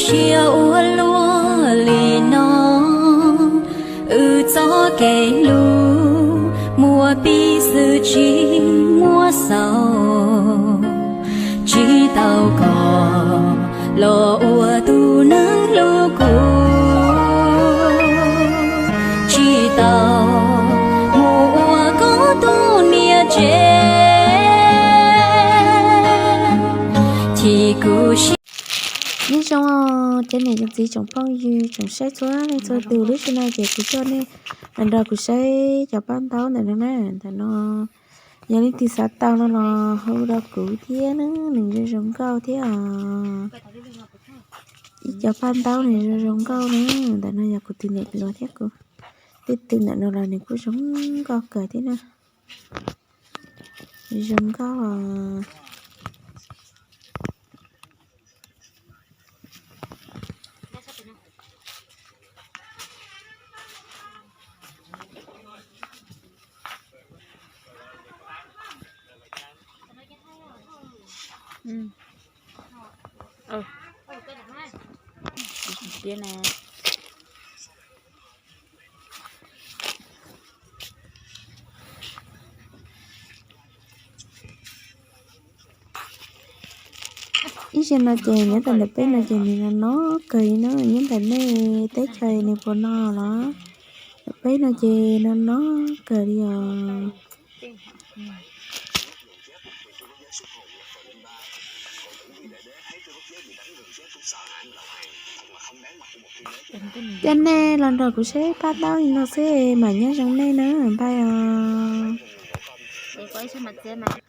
Ntsia ua luaj li no, wb txoj kev hlub muaj pib xwb tsis muaj xaus. Tsis tau koj los ua tus neeg hlub kuv, tsis tau mus ua koj tus niam tsev, chim kuv siab. Nyob zoo cov niam txiv tsoom phooj ywg tsoom saib txhua leej txhua tus, lub sij hawm no ces kuv coj nej los nrog kuv saib cov paj ntaub ntawm no na. Ntawm no yog leej twg xav tau no los hu rau kuv thiab na, nws zoo zoo nkauj thiab os. Ib cov paj ntaub nws zoo zoo nkauj na. Ntawm no yog kuv tus niam hluas thiab kuv, tej tw ntawm no los nws kuj zoo nkauj kawg thiab na. Zoo nkauj. Ib zaug no ces nyob rau ntawm peb no ces nws no no kawg li na, nyob ntawm nej teb chaws nws puas no los? Ntawm peb no ces no no kawg li os. Coj nej los nrog kuv saib paj ntaub li no xwb, mam nyob zoo nej na, bye os.